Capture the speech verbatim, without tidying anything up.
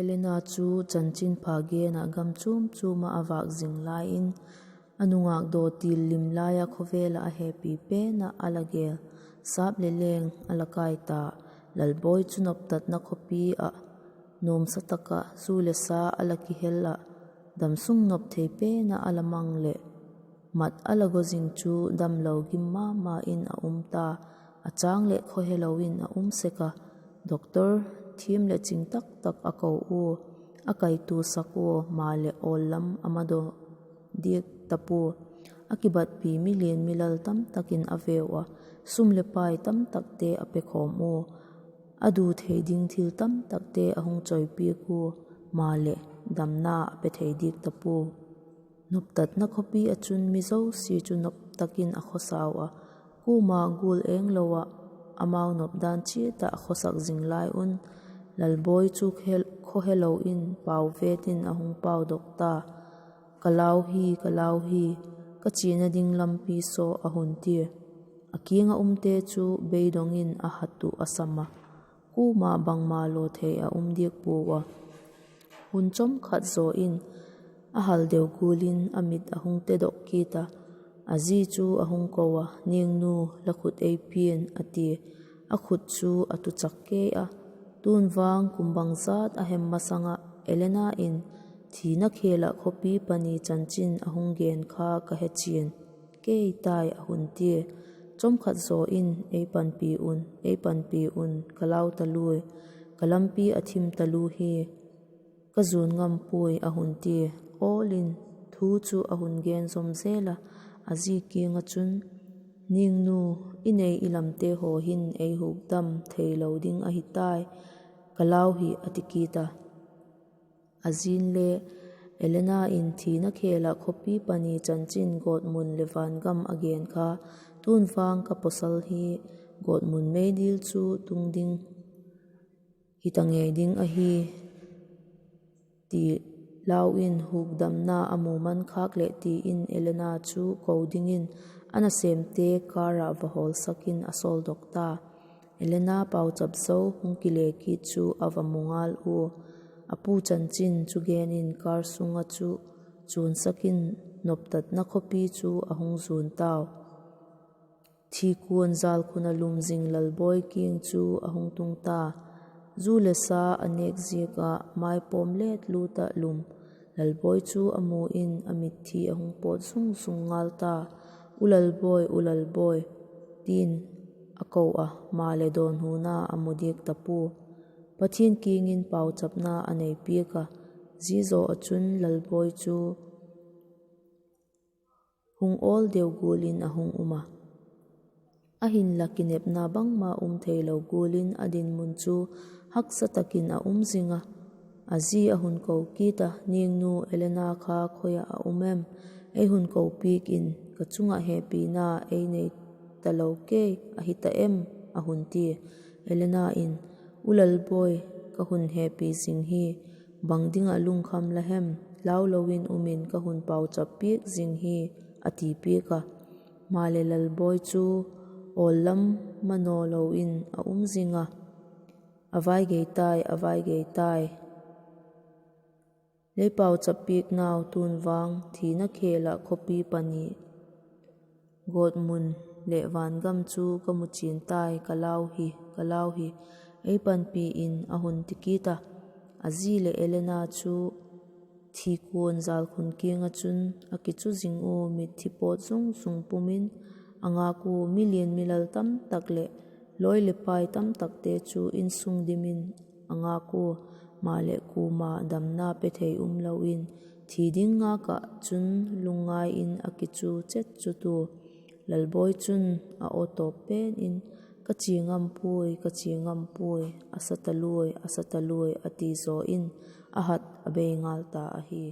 Elena chu chanchinpha gen ah gam chuam chuam ah a vâk zing lai in, a nungâk daw til lim lai ah khawvel ah a hepi pen ah a la gel. Sâp leh leng a la kai ta. Lalbawi chu noptatna khawpi ah nuamsa tak ah zu le sa a la kihel ah, damsung nop thei pen ah a la mang leh, mat a la gaw zing chu damlo gim ma ma in a um ta. A châng leh khawhelo in a um sek a, doctor thiam leh ching tak tak a ko ua, a kaituasak ua, maleh awl lam a madaw diak ta pua. A kibatpi milian milal tamtak in a veu a, sum leh pai tamtakte a pekhawm ua, a du thei ding thil tamtakte a hung chawipiak ua, maleh damna a pe thei diak ta pua. Noptatna khawpi ah chun mi zosia chu nop tak in a khawsau a, kuama gual eng lo ah, amau nop dan chiat ah a khawsak zing lai un, Lalbawi chu khawhelo in pau vet in a hung paudok ta. Ka lau hi, ka lau hi, ka chiana ding lampi saw, a hun tia. A kiang ah umte chu beidong in a hat uh a sam a, kuama bangma law thei a um diak puau a. Hun chawmkhat zaw in, a hal deu gual in a mit a hung tedok kit a. A zi chu a hung ko a, Ningnu, la khut ei pia'n, a tia. A khut chu a tuchak kei a. Tun vang kum bangzat a hem masang ah Elena in thina khêl ah khawpi pani chanchin a hung gen kha ka he chian kei tai, a hun tia. Chawmkhat zaw in, Ei panpi un, ei panpi un, ka lau taluai, ka lampi a thim talu hi, ka zuan ngam puai, a hun tia. Awl in thu chu a hun gen zom zel a, a zi kiang ah chun, Ningnu, i nei i lamte haw hin ei hukdam theilo ding ahi tai, ka lau hi, a ti kit a. A zi'n le, Elena in thina khêl ah khawpi pani chanchin gawtmun leh vangam a gen kha, tun vang ka pawsal hi gawtmun meidil chu tung ding hita ngei ding ahi, ti lau in hukdamna a mu man khâk leh ti in Elena chu ko dingin a nasêmte kâr ah va hawlsak in a sawldok ta. Elena pauchap zo hung kile kit chu a va mu ngal ua, a pu chanchin chu gen in kâr sung ah chu chuansak in noptatna khawpi chu a hung zuan tau. Thikuan zalkhun a lum zing Lalbawi kiang chu a hung tung ta. Zu leh sa a nêk ziak ah maipawm let lût ah lum Lalbawi chu a mu in a mitthi a hung pawt zung zung ngal ta. U Lalbawi, U Lalbawi, ti'n a ko a, maleh dawnhuna a mu diak ta pua. Pathian kiang in pauchapna a nei piak a, zia zaw ah chun Lalbawi chu hung awl deu gual in a hung um a. Ahinla kinepna bangma um theilo gual in a dinmun chu haksa tak in a um zing a. A zi a hun ko kit a, Ningnu, Elena kha khoi ah a um em? Ei hun ko piak in, ka chung ah hepina ei nei talo kei ahi ta em? a hun tia. Elena in, U Lalbawi, ka hun hepi zing hi, bang ding ah lungkham la hem? Lau lo in um in, ka hun pauchap piak zing hi, a ti piak a. Maleh Lalbawi chu awl lam manaw lo in a um zing a, a vai gei tai, a vai gei tai. Lei pauchap piaknau tun vang thina khêl ah khawpi pani gawtmun leh vangam chu ka mu chian tai, ka lau hi, ka lau hi, ei panpi in, a hun ti kit a. A zi leh Elena chu thikuan zalkhun kiang ah chun a kichu zing ua, mitthi pawt zung zung pum in a ngak ua, milian milal tamtak leh lawi leh pai tamtakte chu insung dim in a ngak ua, maleh kuama damna pe thei um lo in thi ding ngâk ah chun lungngai in a kichu chet chu tua. Lalbawi chun a aw tawp pen in, Ka chia ngam puai, ka chia ngam puai, a sa taluai, a sa taluai, a ti zaw in a hat a bei ngal ta ahi.